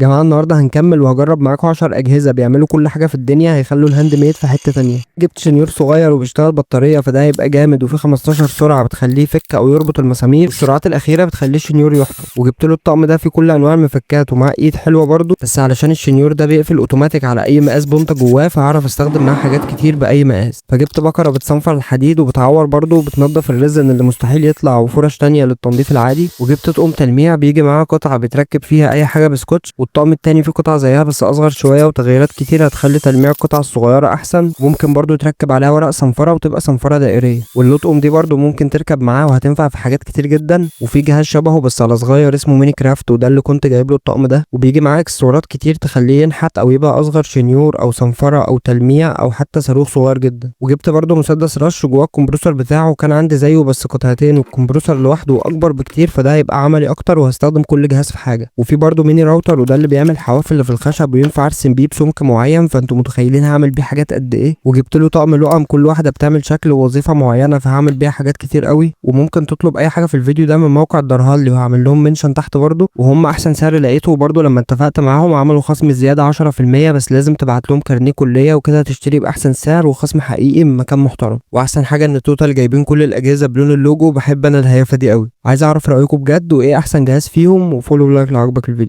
جماعة النهاردة هنكمل وهجرب معاكم 10 أجهزة بيعملوا كل حاجة في الدنيا، هيخلوا ال handmade في حتة تانية. جبت شنيور صغير وبيشتغل بطارية فده هيبقى جامد، وفي 15 سرعة بتخليه يفك أو يربط المسامير، والسرعات الأخيرة بتخليه الشنيور يحفر. وجبت له الطقم ده فيه كل أنواع المفكات ومعاه إيد حلوة برضو، بس علشان الشنيور ده بيقفل أوتوماتيك على أي مقاس بونطة جواه فهعرف استخدم معاه حاجات كتير بأي مقاس. فجبت بكرة بتصنفر الحديد وبتعور برضو وبتنضف ال resin اللي مستحيل يطلع، وفرش تانية للتنظيف العادي. وجبت طقم تلميع بيجي معاه قطعة بتركب فيها أي حاجة بسكوتش، والطقم التاني فيه قطعة زيها بس أصغر شوية وتغييرات كتير هتخلي تلميع القطع الصغيرة أحسن. وممكن برضو تركب عليها ورق صنفرة وتبقى صنفرة دائرية. واللطقم دي برضو ممكن تركب معاه وهتنفع في حاجات كتير جدا. وفي جهاز شبهه بس على صغير اسمه mini craft، وده اللي كنت جايب له الطقم ده، وبيجي معاه اكسسوارات كتير تخليه ينحت او يبقى اصغر شنيور او صنفرة او تلميع او حتى صاروخ صغير جدا. وجبت برضو مسدس رش جواه ال compressor بتاعه، كان عندي زيه بس قطعتين، وال compressor لوحده اكبر بكتير فده هيبقى عملي اكتر وهستخدم كل جهاز في حاجة. وفي برضو mini router، وده اللي بيعمل حواف اللي في الخشب وينفع ارسم بيه بسمك معين، فانتوا متخيلين هعمل بيه حاجات قد ايه. وجبت له طقم لقم كل واحدة بتعمل شكل ووظيفه معينة فهعمل بيها حاجات كتير قوي. وممكن تطلب اي حاجة في الفيديو ده من موقع الدرهالي وهعمل لهم mention تحت برضو، وهم احسن سعر لقيته. وبرضو لما اتفقت معاهم عملوا خصم زيادة 10%، بس لازم تبعت لهم كارنيه كليه وكده تشتري باحسن سعر وخصم حقيقي من مكان محترم. واحسن حاجة ان total جايبين كل الاجهزة بلون اللوجو، بحب انا الهيافه دي قوي. عايز اعرف رايكم بجد وايه احسن جهاز فيهم، و follow like لو عجبك الفيديو.